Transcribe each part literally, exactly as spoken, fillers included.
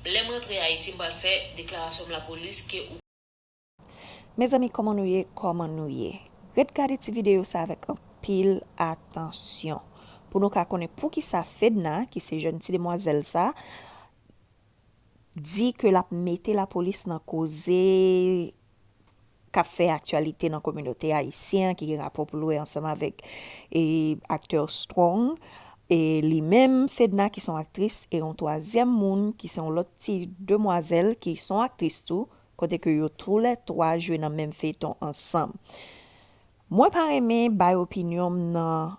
Lè m rantre Ayiti, m pral fè deklarasyon m lapolis ke ou Mezanmi, kòman nou ye? Kòman nou ye? Ret gade ti videyo sa avèk anpil atansyon pou nou ka konnen poukisa Fedna, ki se jèn ti demwazèl sa, di ke l ap mete lapolis nan koze k ap fè aktyalite nan kominote ayisyen an, ki gen rapò pou l wè ansanm avèk e, aktè Strong. E li menm, Fedna, ki se yon aktris, e yon twazyèm moun, ki se yon lòt ti demwazèl, ki se yon aktris tou, kote ke yo toulètwa jwe nan menm feyton ansanm. Mwen pa renmen bay opinyon m nan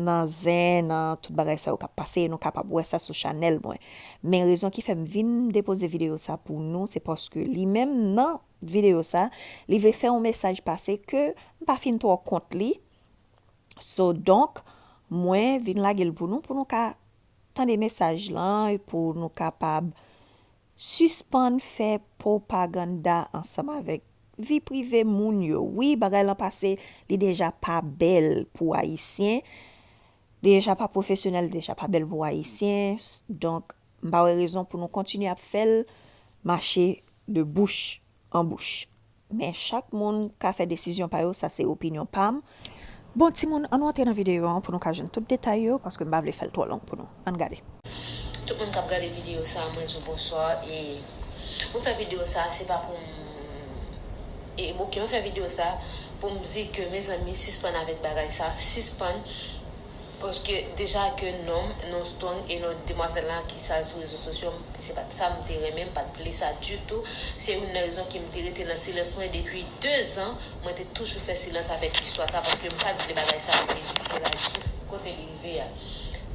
nan zen, nan tout bagay sa yo k ap pase, e nou kapab wè sa sou chanèl mwen. Men rezon ki fè m vin depoze videyo sa pou nou, se paske li menm nan videyo sa, li vle fè yon mesaj pase ke m pa fin twò kont li. So, donk, mwen vin lage l pou nou, pou nou ka tande mesaj lan, e pou nou kapab sispann fè pwopaganda ansanm avèk vi prive moun yo. Wi, bagay lan pase, li deja pa bèl pou Ayisyen, li deja pa pwofesyonèl, li deja pa bèl pou Ayisyen. S- Donk, m pa wè rezon pou nou kontinye ap fè l mache de bouch an bouch. Men chak moun ka fè desizyon pa yo, sa se opinyon pa m. Bon, timoun, ann antre nan videyo an pou nou ka jwenn tout detay yo, paske m pa vle fè l twò long pou nou. Ann gade. Tout moun k ap gade videyo sa, mwen di w bonswa. E mwen fè videyo sa, se pa pou m e, ok, mwen fè videyo sa pou m di ke, mezanmi, sispann avèk bagay sa, sispann. Paske deja ke non m, non Strong e non demwazèl la ki sa sou rezo sosyo, se pa t sa m te renmen, m pa t vle sa ditou. Se youn nan rezon ki m te rete nan silans mwen depi de zan. Mwen te toujou fè silans avèk istwa sa, paske m pa t vle bagay sa rive jis kote li rive a.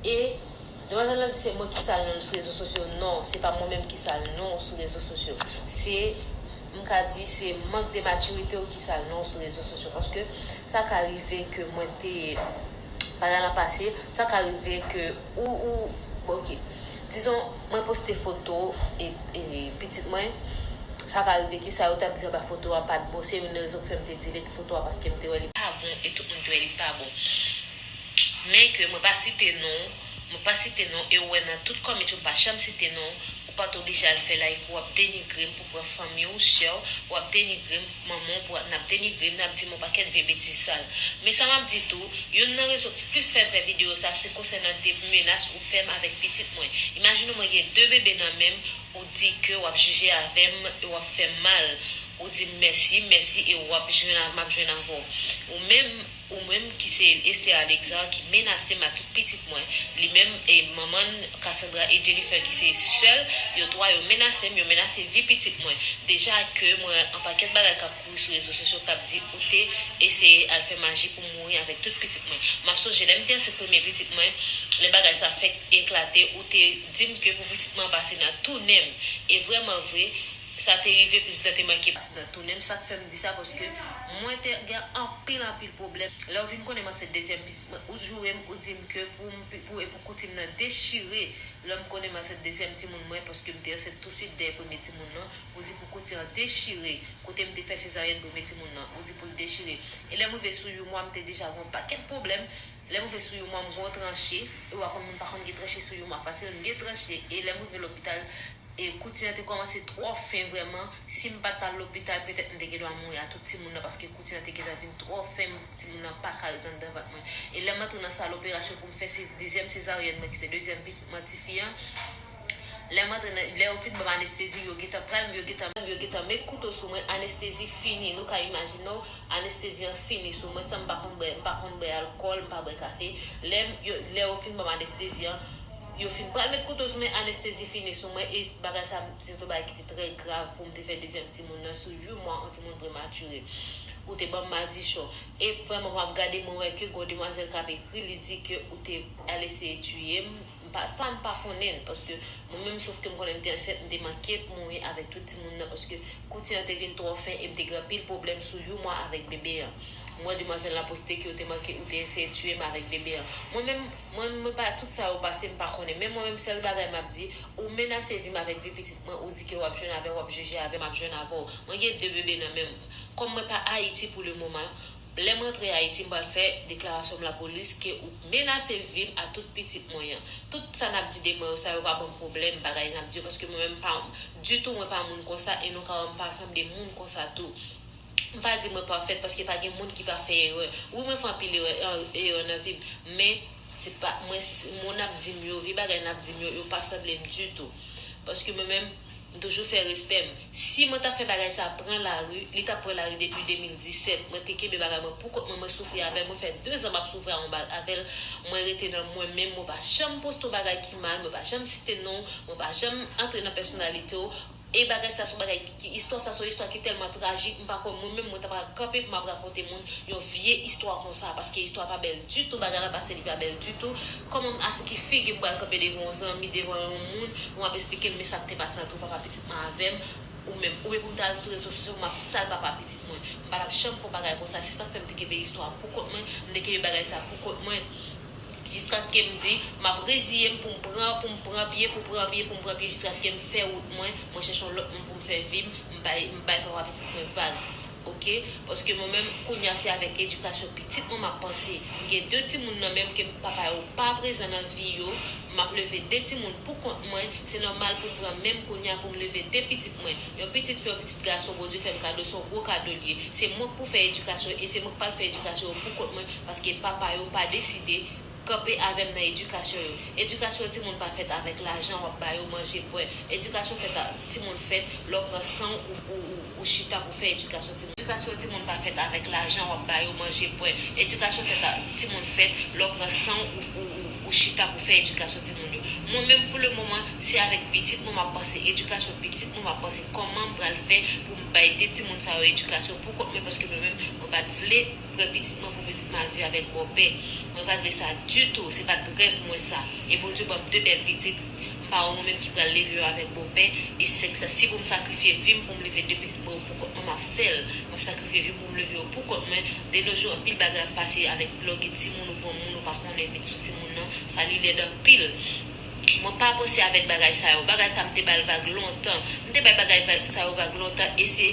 E demwazèl lan di se mwen ki sal non l sou rezo sosyo. Non, se pa mwen menm ki sal non w sou rezo sosyo. Se, m ka di, se mank de matirite w ki sal non w sou rezo sosyo. Paske sa ka rive ke mwen te bagay lan pase, sa ka rive ke ou, ou, ok. Dizon, mwen poste foto e, e pitit mwen. Sa ka rive ke sa yo t ap di anba foto a pa t bon. Se youn nan rezon k fè m te delete foto a, paske m te wè li pa bon e tout moun te wè li pa bon. Men ke mwen pa site non, mwen pa site non, e ou wè nan tout comment yo m pa janm site non, ou pa t oblije al fè live pou w ap denigre m, pou pran fanmi w, sè w, w ap denigre m, manman w, pou n ap denigre m, n ap di m yon pakèt vye betiz sal. Men sa m ap di tou, youn nan rezon ki plis fè m fè videyo sa, se konsènan de menas ou fè m avèk pitit mwen. Imajine w mwen gen de bebe nan men m, ou di ke w ap jije avè m, e w ap fè m mal. Ou di m mèsi, mèsi, e w ap jwenn, m ap jwenn avè w. Ou menm, ou menm ki se Esther Alexandre ki menase m ak tout pitit mwen, li menm e manman n, Cassandra e Jennifer ki se sè l, yo twa yo menase m, yo menase vi pitit mwen. Deja ke mwen an pakèt bagay k ap kouri sou rezo sosyo k ap di ou te eseye al fè maji pou mouri avèk tout pitit mwen. M ap sonje lè m te ansent premye pitit mwen, lè bagay sa fèk eklate, ou te di m ke pou pitit mwen pase nan tounen m. E vrèman vre, sa te rive, pitit lan te manke pase nan tounen m. Sa k fè m di sa, paske mwen te gen anpil, anpil pwoblèm. Lè w vin konnen m ansent dezyèm pitit mwen, ou joure m, ou di m ke pou m, pou, e pou kouti m nan dechire lè m konnen m ansent dezyèm timoun mwen, paske m te ansent touswit dèyè premye timoun nan. Ou di pou kouti an dechire, kote m te fè sezaryèn premye timoun nan, ou di pou l dechire. E lè m rive sou yon mwa, m te deja gen yon pakèt pwoblèm. Lè m rive sou yon mwa, m gen yon tranche. E w a konn moun pa konn gen tranche sou yon mwa fasil, m gen tranche. E lè m rive lopital, e kouti an te kòmanse twò fen vrèman. Si m pa t al lopital, petèt m te gen dwa mouri a tout timoun nan, paske kouti an te gentan vin twò fen, timoun nan pa ka ret anndan vant mwen. E lè m antre nan sal operasyon pou m fè se dezyèm sezaryèn mwen, ki se dezyèm pitit mwen, tifi an, lè m antre nan, lè yo fin ban m anestezi, yo gentan pral, yo gentan, yo gentan met kouto sou mwen, anestezi fini. Nou ka imajine w, anestezi an fini sou mwen, san m pa konn bwè, m pa konn bwè alkòl, m pa bwè kafe. Lè m, yo, lè yo fin ban m anestezi an, yo fin pral met kouto sou mwen, anestezi fini sou mwen, e bagay sa, se yon bagay ki te trè grav pou m te fè dezyèm timoun nan sou uit mwa, yon timoun prematire. Ou te ban m madichon. E vrèman, m ap gade, mwen wè ke gon demwazèl k ap ekri, li di ke ou te al eseye tiye m. M pa, sa m pa konnen, paske mwen menm, sof ke m konnen m te ansent, m te manke mouri avèk tout timoun nan, paske kouti an te vin twò fen e m te gen anpil pwoblèm sou yon mwa avèk bebe an. M wè demwazèl la poste ke ou te manke, ou te eseye tiye m avèk bebe an. Mwen menm, mwen, mwen pa, tout sa yo pase, m pa konnen. Men mwen menm, sèl bagay m ap di, ou menase vi m avèk vi pitit mwen, ou di ke w ap jwenn avè m, w ap jije avè m, m ap jwenn avè w. Mwen gen de bebe nan men m. Kòm mwen pa Ayiti pou le moman, Lè m rantre Ayiti, m pral fè deklarasyon m lapolis ke ou menase vi m a tout pitit mwen an. Tout sa n ap di de mwen yo, sa yo pa ban m pwoblèm, bagay n ap di yo, paske mwen menm pa, ditou, mwen pa moun konsa, e nou ka wè m pa sanble moun konsa tou. M pa di mwen pafèt, paske pa gen moun ki pa fè erè. Wi, mwen fè anpil erè, erè nan vi m, men se pa, mwen, se moun ap di m yo, vye bagay n ap di m yo, yo pa sanble m ditou. Paske mwen menm, m toujou fè respè m. Si mwen ta fè bagay sa pran lari, li t ap pran lari depi de mil disèt. Mwen te kenbe bagay mwen pou kont mwen, mwen soufri avè l, mwen fè dezan m ap soufri avè l. Mwen rete nan mwen menm, mwen pa janm poste yon bagay ki mal, mwen pa janm site non w, mwen pa janm antre nan pèsonalite w. E bagay sa se yon bagay ki, istwa sa se yon istwa ki tèlman trajik, m pa kwè mwen menm mwen ta pral kanpe pou m ap rakonte moun yon vye istwa konsa, paske istwa pa bèl ditou, bagay la pase li pa bèl ditou. Kòman m, ki figi m pral kanpe devan yon zanmi, devan yon moun, pou m ap esplike l men sa k te pase ant yon papa pitit mwen avè m, ou menm, oubyen pou m ta al sou rezo sosyo pou m ap sal papa pitit mwen. M pa t ap janm fè yon bagay konsa, se sa k fè m te kenbe istwa pou kont mwen, m te kenbe bagay sa pou kont mwen. Jiskaske m di, m ap reziye m pou m pran, pou m pran pye, pou pran pye, pou m pran pye, jiskaske m fè wout mwen, mwen chèche yon lòt moun pou m fè vi m, m bay, m bay papa pitit mwen vag. Oke? Paske mwen menm, kounye a se avèk edikasyon pitit mwen m ap panse. M gen de timoun nan menm ke papa yo pa prezan nan vi yo, m ap leve de timoun pou kont mwen, se nòmal pou m pran men m kounye a pou m leve de pitit mwen. Yon pitit fi, yon pitit gason, Bondye fè m kado, se yon gwo kado l ye. Se mwen k pou fè edikasyon e se mwen k pral fè edikasyon yo pou kont mwen, paske papa yo pa deside kanpe avè m nan edikasyon yo. Edikasyon timoun pa fèt avèk lajan w ap ba yo manje bwè. Edikasyon fèt a, timoun fèt lè w pran san w ou, ou, ou, ou chita pou fè edikasyon timoun. Edikasyon timoun pa fèt avèk lajan w ap ba yo manje bwè. Edikasyon fèt a, timoun fèt lè w pran san w ou, ou, ou, ou chita pou fè edikasyon timoun yo. Mwen menm, pou le moman, se avèk pitit mwen m ap panse, edikasyon pitit mwen m ap panse, kòman m pral fè pou m bay de timoun sa yo edikasyon pou kont mwen, paske mwen menm, mwen pa t vle pran pitit mwen pou pitit mwen al viv avèk bòpè. Mwen pa t vle sa ditou, se pa t rèv mwen sa. E Bondye ban m de bèl pitit, m pa wè mwen menm ki pral leve yo avèk bòpè, e se sa, si pou m sakrifye vi m pou m leve de pitit mwen yo pou kont mwen, m ap fè l. M ap sakrifye vi m pou m leve yo pou kont mwen. De nos jours, anpil bagay ap pase avèk lè w gen timoun ou granmoun ou pa konnen met sou timoun nan, sa li lèd anpil. Mwen pa panse avèk bagay sa yo. Bagay sa m te ba l vag lontan. M te bay bagay vag sa yo vag lontan e se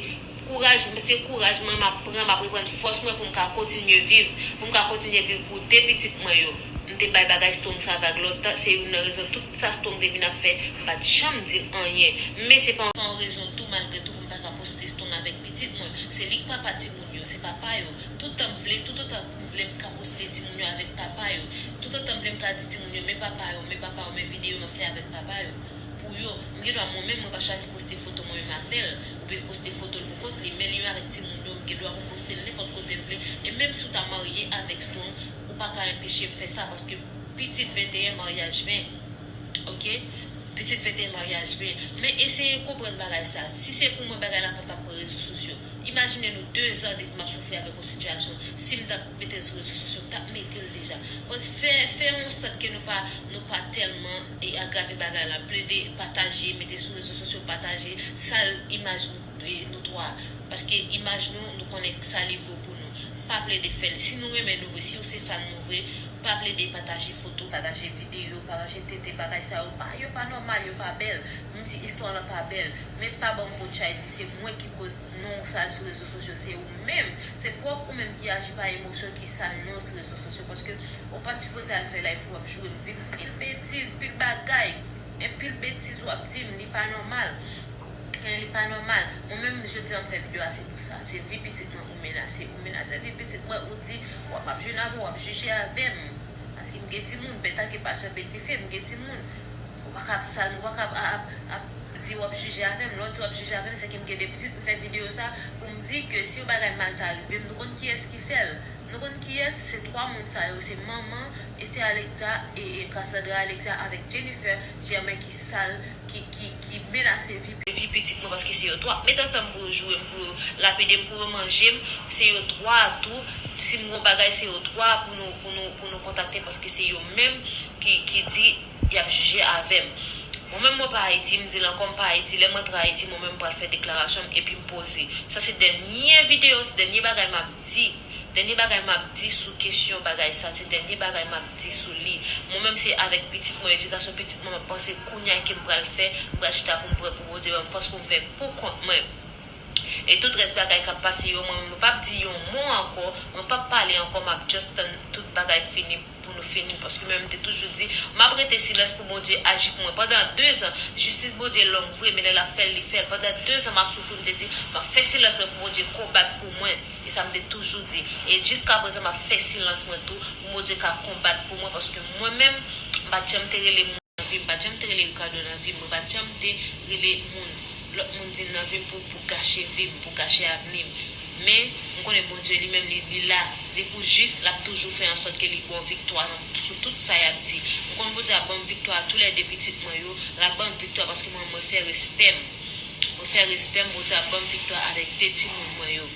kouraj, se kouraj mwen m ap pran, m ap reprann fòs mwen pou m ka kontinye viv, pou m ka kontinye viv pou de pitit mwen yo. M te bay bagay strong sa vag lontan, se youn nan rezon tout sa strong te vin ap fè, m pa t janm di l anyen. Men se pa yon rezon tou, malgre tou, pou m pa ka poste strong avèk pitit mwen. Se li k papa timoun yo, se papa yo. Toutan m vle, toutotan m vle m ka poste timoun yo avèk papa yo. Toutotan m vle m ka di timoun yo, men papa yo, men papa yo, men videyo m ap fè avèk papa yo. Pou yo, m gen dwa mwen menm, mwen pa chwazi poste foto mwen menm avè l, oubyen poste foto l pou kont li, men li menm avèk timoun yo, m gen dwa pou m poste l nenpòt kote m vle. E menm si w ta marye avèk Strong, ou pa ka enpeche m fè sa, paske pitit venteyen, maryaj ven. Oke? Pitit venteyen, maryaj ven. Men eseye konprann bagay sa. Si se pou mwen, bagay la pa t ap pran rezo sosyo. Imajine nou dezan depi m ap soufri avèk yon sitiyasyon. Si m t ap mete l sou rezo sosyo, m t ap mete l deja. Bon, fè, fè yon sòt ke nou pa, nou pa tèlman e agrave bagay la. Plede pataje, mete sou rezo sosyo, pataje, sal imaj nou, e, nou twa. Paske imaj nou, nou konnen sa li vo pou nou. Pa plede fè l. Si nou renmen nou vre, si w se fan nou vre, pa plede pataje foto, pataje videyo, pataje tete, bagay sa yo pa, yo pa nòmal, yo pa bèl. Menm si istwa lan pa bèl, men pa ban m potchay di se mwen ki koz non w sal sou rezo sosyo, se ou menm. Se pwòp ou menm ki aji pa emosyon ki sal non w sou rezo sosyo, paske ou pa t sipoze al fè live pou w ap joure m, di m pil betiz, pil bagay. E pil betiz w ap di m, li pa nòmal. Li pa nòmal. Mwen menm, jodi a m fè videyo a, se pou sa. Se vi pitit mwen ou menase. Ou menase vi pitit mwen, ou di, w ap, m ap jwenn avè w, w ap jije avè m. Paske m gen timoun, bèt a ke pa janbe dife, m gen timoun. Ou pa ka ap sal, ou pa ka ap, ap, ap di w ap jije avè m. Lè w di w ap jije avè m, se ke m gen de pitit, m fè videyo sa pou m di ke si yon bagay mal ta rive m, nou konn kiyès ki fè l. Nou konn kiyès, se twa moun sa yo, se manman, Esther Alexa e, e Cassandra Alexa avèk Jennifer Germain ki sal, ki, ki, ki menase vi, vi pitit mwen, paske se yo twa k met ansanm pou yo joure m, pou yo lapide m, pou yo manje m. Se yo twa tou, si m gon bagay, se yo twa pou nou, pou nou, pou nou kontakte, paske se yo menm ki, ki di y ap jije avè m. Mwen menm mwen pa Ayiti, m di l ankò m pa Ayiti, lè m rantre Ayiti, mwen menm m pral fè deklarasyon m epi m poze. Sa se dènye videyo, se dènye bagay m ap di. Dènye bagay m ap di sou kesyon bagay sa, se dènye bagay m ap di sou li. Mwen menm se avèk pitit mwen, edikasyon pitit mwen m ap panse kounye a ke m pral fè, m pral chita pou m prè pou Bondye ban m fòs pou m fè pou kont mwen. E tout rès bagay k ap pase yo, mwen menm, mwen p ap di yon mo ankò, mwen p ap pale ankò, m ap just tann tout bagay fini pou nou fini, paske mwen menm te toujou di, m ap rete silans pou Bondye aji pou mwen. Pandan dezan, jistis Bondye long vre, men lè l ap fè l, li fè l. Pandan dezan, m ap soufri, m te di, m ap fè silans mwen pou Bondye konbat pou mwen. E sa m te toujou di. E jiska prezan, m ap fè silans mwen tou, pou Bondye ka konbat pou mwen, paske mwen menm, m pa t janm te rele moun nan vi m, m pa t janm te rele Ricardo nan vi m, mwen pa t janm te rele moun, lòt moun vin nan vi m pou, pou gache vi m, pou gache avni m. Men, m konnen Bondye li menm, li, li la, li pou jis, l ap toujou fè an sòt ke li ba w viktwa nan, sou tout sa y ap di. M konn Bondye ap ban m viktwa a toulède pitit mwen yo, l ap ban m viktwa paske mwen, mwen fè respè m. Mwen fè respè m, Bondye ap ban m viktwa avèk de timoun mwen yo.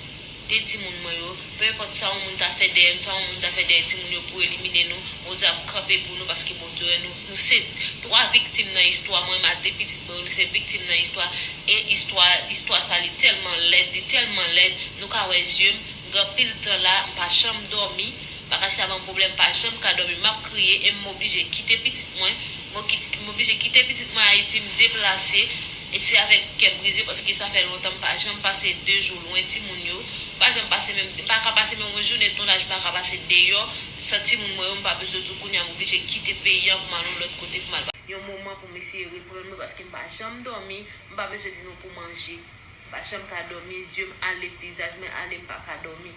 De timoun mwen yo, pe enpòt sa yon moun ta fè dèyè m, sa yon moun ta fè dèyè timoun yo pou elimine nou, Bondye ap kanpe pou nou, paske Bondye wè nou, nou se twa viktim nan istwa. Mwen menm a de pitit mwen yo, nou se viktim nan istwa. E istwa, istwa sa li tèlman lèd, li tèlman lèd. Nou ka wè zye m, gen anpil tan la, m pa janm dòmi. Bagay sa ban m pwoblèm, m pa janm ka dòmi, m ap kriye e m oblije kite pitit mwen. Mwen kit-, m oblije kite pitit mwen Ayiti, m deplase. E se avèk kè brize, paske sa fè lontan m pa janm pase de jou lwen timoun yo. M pa janm pase menm, m pa ka pase menm yon jounen tonaj, m pa ka pase deyò san timoun mwen yo. M pa bezwen di w kounye a m oblije kite peyi a pou m al yon lòt kote, pou m al yon moman pou m eseye reprann mwen, paske m pa janm dòmi, m pa bezwen di nou pou manje. M pa janm ka dòmi, zye m ale, vizaj mwen ale, m pa ka dòmi.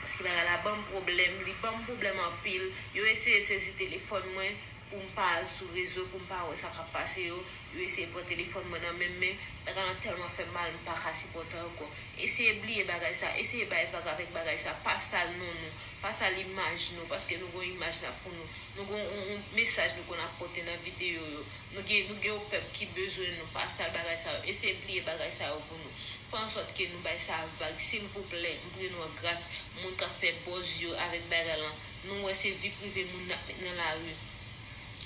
Paske bagay la ban m pwoblèm, li ban m pwoblèm anpil. Yo eseye sezi telefòn mwen pou m pa al sou rezo, pou m pa wè sa k ap pase yo. Yo eseye pran telefòn mwen nan men m, men bagay lan tèlman fè m mal, m pa ka sipòte ankò. Eseye bliye bagay sa, eseye bay vag avèk bagay sa, pa sal non nou, pa sal imaj nou, paske nou gon imaj n ap pou nou. Nou gon yon, yon mesaj nou konn ap pote nan videyo yo. Nou gen, nou gen yon pèp ki bezwen nou, pa sal bagay sa yo. Eseye bliye bagay sa yo pou nou. Fè ansòt ke nou bay sa vag, silvouplè. M priye nou an gras, moun k ap fè buzz yo avèk bagay lan. Nou wè se vi prive moun n ap met nan lari.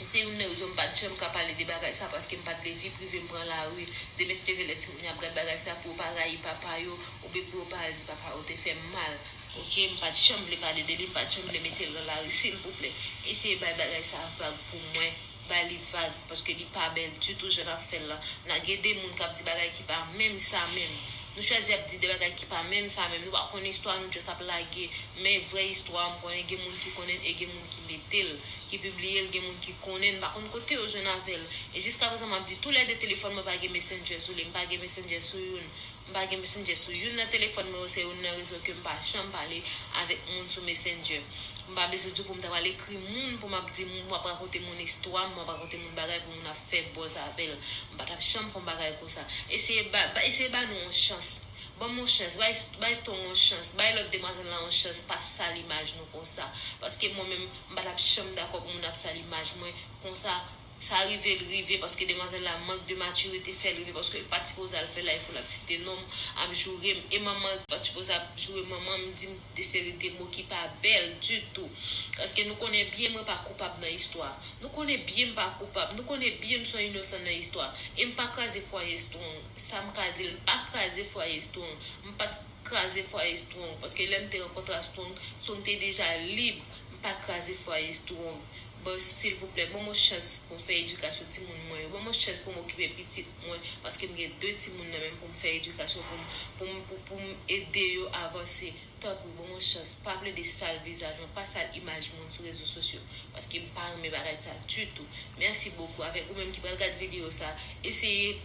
Se youn nan rezon m pa t janm ka pale de bagay sa, paske m pa t vle vi prive m pran lari. Demen si te vle lè timoun yo ap gad bagay sa, pou yo pa rayi papa yo, oubyen pou yo pa al di papa yo te fè m mal. Oke, m pa t janm vle pale de li, m pa t janm vle mete l nan lari, silvouplè. Eseye bay bagay sa vag pou mwen. Ba li vag, paske li pa bèl ditou jan n ap fè l lan. N a gen de moun k ap di bagay ki pa menm sa menm. Nou chwazi ap di de bagay ki pa menm sa menm. Nou pa konn istwa, nou just ap lage. Men vrè istwa a, m konnen gen moun ki konnen l e gen moun ki mete l, ki pibliye l, gen moun ki konnen l. M pa konn kote yo jwenn avè l. E jiskaprezan, m ap di toulède telefòn mwen pa gen Messenger sou li, m pa gen Messenger sou youn. M pa gen Messenger sou youn nan telefòn mwen yo, se youn nan rezon ke m pa janm pale avèk moun sou Messenger. M pa bezwen di w pou m ta pral ekri moun, pou m ap di moun, pou m ap rakonte moun istwa m, pou m ap rakonte moun bagay, pou moun ap fè buzz avè l. M pa t ap janm fè yon bagay konsa. Eseye ba, ba, eseye ba nou yon chans. Ban m yon chans, bay, bay Strong yon chans, bay lòt demwazèl lan yon chans, pa sal imaj nou konsa. Paske mwen menm, m pa t ap janm dakò pou moun ap sal imaj mwen konsa. Sa rive, l rive, paske demwazèl la, mank de matirite fè l rive, paske l pa t sipoze al fè live pou l ap site non m, ap joure m, e manman l pa t sipoze ap joure manman m, di m de seri de mo ki pa bèl ditou. Paske nou konnen byen mwen pa koupab nan istwa. Nou konnen byen m pa koupab. Nou konnen byen m se yon inosan nan istwa. E m pa kraze fwaye Strong. Sa m ka di l, m pa kraze fwaye Strong. M pa t kraze fwaye Strong. Paske lè m te rankontre a Strong, Strong te deja lib. M pa kraze fwaye Strong. Bon, silvouplè, ban m yon chans pou m fè edikasyon timoun mwen yo. Ban m yon chans pou m okipe pitit mwen, paske m gen de timoun nan men m pou m fè edikasyon, pou m, pou m, pou, pou m ede yo avanse. Tanpri, ban m yon chans. Pa plede sal vizaj mwen, pa sal imaj moun sou rezo sosyo, paske m pa renmen bagay sa ditou. Mèsi bokou. Avèk ou menm ki pral gad videyo sa, eseye,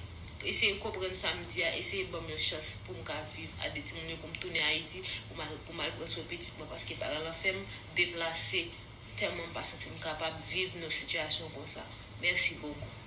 eseye konprann sa m di a, eseye ban m yon chans pou m ka viv a de timoun yo, pou m tounen Ayiti, pou m al, pou m al pran swen pitit mwen, paske paran lan fè m deplase. Tèlman m pa santi m kapab viv nan sitiyasyon konsa. Mèsi bokou.